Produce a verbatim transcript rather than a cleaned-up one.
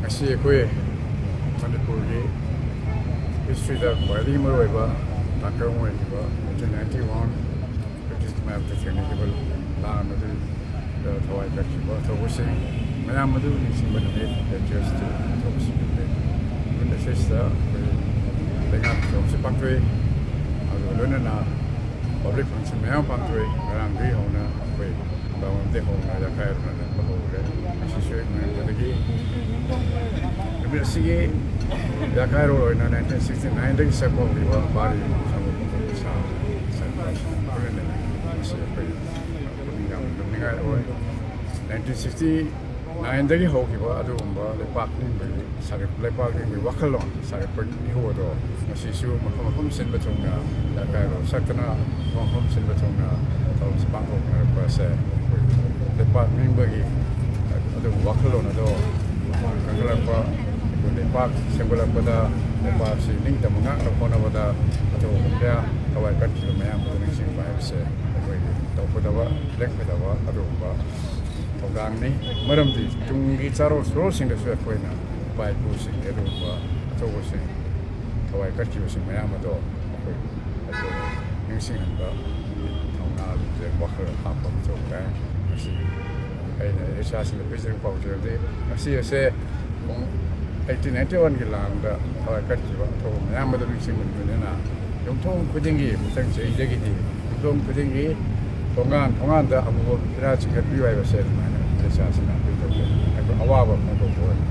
ꯉꯁꯤ ꯑꯩꯈꯣꯏ ꯃꯅꯤꯄꯨꯔꯒꯤ ꯍꯤꯁꯇ꯭ꯔꯤꯗ ꯈ꯭ꯋꯥꯏꯗꯒꯤ ꯃꯔꯨꯑꯣꯏꯕ ꯇꯥꯡꯀꯛ ꯑꯃ ꯑꯣꯏꯔꯤꯕ eighteen ninety one British ꯃꯌꯥꯝꯗ ꯊꯦꯡꯅꯈꯤꯕ ꯂꯥꯟ ꯑꯗꯨꯗ ꯊꯋꯥꯏ ꯀꯠꯈꯤꯕ ꯊꯧꯕꯁꯤꯡ ꯃꯌꯥꯝ ꯑꯗꯨ ꯅꯤꯡꯁꯤꯡꯕ ꯅꯨꯃꯤꯠ, Patriots Day ꯊꯧꯕꯁꯤꯡ ꯅꯨꯃꯤꯠ꯫ ꯅꯨꯃꯤꯠ ꯑꯁꯤꯁꯤꯗ ꯑꯩꯈꯣꯏ ꯂꯩꯉꯥꯛꯀꯤ ꯊꯧꯔꯝꯁꯨ ꯄꯥꯡꯊꯣꯛꯏ, ꯑꯗꯨꯒ ꯂꯣꯏꯅꯅ public function ꯃꯌꯥꯝ ꯄꯥꯡꯊꯣꯛꯏ꯫ ꯉꯔꯥꯡꯗꯒꯤ ꯍꯧꯅ ꯑꯩꯈꯣꯏ ꯅꯨꯡꯗꯥꯡꯋꯥꯏꯔꯝꯗꯒꯤ ꯍꯧꯅ ꯌꯥꯀꯥꯏꯔꯣꯅ ꯂꯦꯞꯄ ꯍꯧꯔꯦ꯫ ꯉꯁꯤꯁꯨ ꯍꯦꯛ ꯅꯣꯡꯉꯥꯟꯕꯗꯒꯤ ꯅꯨꯃꯤꯠ ꯑꯁꯤꯒꯤ ꯌꯥꯀꯥꯏꯔꯣ ꯑꯣꯏꯅ nineteen sixty nine ꯗꯒꯤ ꯆꯠꯄ ꯍꯧꯈꯤꯕ ꯄꯥꯔꯤ ꯁꯪꯒꯣꯝ ꯄꯨꯊꯣꯛꯄ ꯁꯥ ꯆꯠꯄ ꯑꯁꯤꯅ ꯃꯔꯨ ꯑꯣꯏꯅ ꯃꯁꯤ ꯑꯩꯈꯣꯏ ꯄꯨꯛꯅꯤꯡ ꯌꯥꯝꯅ ꯂꯨꯝꯅꯤꯡꯉꯥꯏ ꯑꯣꯏ꯫ Nineteen sixty nine ꯗꯒꯤ ꯍꯧꯈꯤꯕ ꯑꯗꯨꯒꯨꯝꯕ ꯂꯩꯄꯥꯛ ꯅꯤꯡꯕꯒꯤ ꯁꯥꯒꯠ-, ꯂꯩꯄꯥꯛ ꯅꯤꯡꯕꯒꯤ ꯋꯥꯈꯜꯂꯣꯟ ꯁꯥꯒꯠꯄ ꯏꯍꯨ ꯑꯗꯣ ꯉꯁꯤꯁꯨ ꯃꯐꯝ ꯃꯐꯝ ꯁꯤꯟꯕ ꯊꯨꯡꯅ ꯌꯥꯀꯥꯏꯔꯣ ꯁꯛꯇꯅ ꯃꯐꯝ ꯃꯐꯝ ꯁꯤꯟꯕ ꯊꯨꯡꯅ ꯊꯧꯔꯝꯁꯤ ꯄꯥꯡꯊꯣꯛꯅꯔꯛꯄ ꯑꯁꯦ ꯑꯩꯈꯣꯏ ꯂꯩꯄꯥꯛ ꯅꯤꯡꯕꯒꯤ ꯑꯗꯨꯒꯨꯝꯕ ꯋꯥꯈꯜꯂꯣꯟ ꯑꯗꯣ ꯃꯄꯥꯡꯒꯜ ꯀꯟꯈꯠꯂꯛꯄ, ꯑꯩꯈꯣꯏ ꯂꯩꯄꯥꯛ ꯁꯦꯝꯒꯠꯂꯛꯄꯗ ꯂꯩꯄꯥꯛꯁꯤ ꯅꯤꯡꯇꯝꯕ ꯉꯥꯛꯅ ꯍꯣꯠꯅꯕꯗ ꯑꯆꯧꯕ ꯀꯌꯥ ꯊꯋꯥꯏ ꯀꯠꯈꯤꯕ ꯃꯌꯥꯝ ꯑꯗꯨ ꯅꯤꯡꯁꯤꯡꯕ ꯍꯥꯏꯕꯁꯦ ꯑꯩꯈꯣꯏꯒꯤ ꯇꯧꯒꯗꯕ, ꯂꯦꯞꯀꯗꯕ ꯑꯗꯨꯒꯨꯝꯕ ꯊꯧꯗꯥꯡꯅꯤ꯫ ꯃꯔꯝꯗꯤ ꯇꯨꯡꯒꯤ ꯆꯥꯔꯣꯜ ꯁꯨꯔꯣꯜꯁꯤꯡꯗꯁꯨ ꯑꯩꯈꯣꯏꯅ ꯏꯄꯥ ꯏꯄꯨꯁꯤꯡꯒꯤ ꯑꯗꯨꯒꯨꯝꯕ ꯑꯆꯧꯕꯁꯤꯡ, ꯊꯋꯥꯏ ꯀꯠꯈꯤꯕꯁꯤꯡ ꯃꯌꯥꯝ ꯑꯗꯣ ꯑꯩꯈꯣꯏ, ꯑꯩꯈꯣꯏ ꯅꯤꯡꯁꯤꯡꯍꯟꯕ ꯊꯧꯅꯥꯁꯦ ꯋꯥꯈꯜ ꯍꯥꯞꯄ ꯑꯃ ꯊꯣꯛꯈ꯭ꯔꯦ꯫ ꯃꯁꯤ ꯑꯩꯅ ꯏꯁꯥꯁꯤꯡꯗ ꯄꯤꯖꯔꯤꯕ ꯄꯥꯎꯖꯦꯜꯗꯤ ꯉꯁꯤ ꯑꯁꯦ ꯄꯨꯡ eighteen ninety one ꯒꯤ ꯂꯥꯟꯗ ꯊꯋꯥꯏ ꯀꯠꯈꯤꯕ ꯑꯊꯧꯕ ꯃꯌꯥꯝ ꯑꯗꯨ ꯅꯤꯡꯁꯤꯡꯕ ꯅꯨꯃꯤꯠꯅꯤꯅ ꯌꯨꯝꯊꯣꯡ ꯈꯨꯗꯤꯡꯒꯤ ꯃꯊꯪ ꯆꯍꯤꯗꯒꯤꯗꯤ ꯌꯨꯝꯊꯣꯡ ꯈꯨꯗꯤꯡꯒꯤ ꯊꯣꯡꯒꯥꯟ ꯊꯣꯡꯒꯥꯟꯗ ꯑꯃꯨꯕ ꯐꯤꯔꯥꯜ ꯆꯤꯡꯈꯠꯄꯤꯌꯨ ꯍꯥꯏꯕꯁꯦ ꯑꯗꯨꯃꯥꯏꯅ ꯏꯁꯥꯁꯤꯡꯅ ꯑꯩꯈꯣꯏ ꯑꯋꯥꯕ ꯐꯣꯡꯗꯣꯛꯄ ꯑꯣꯏꯅ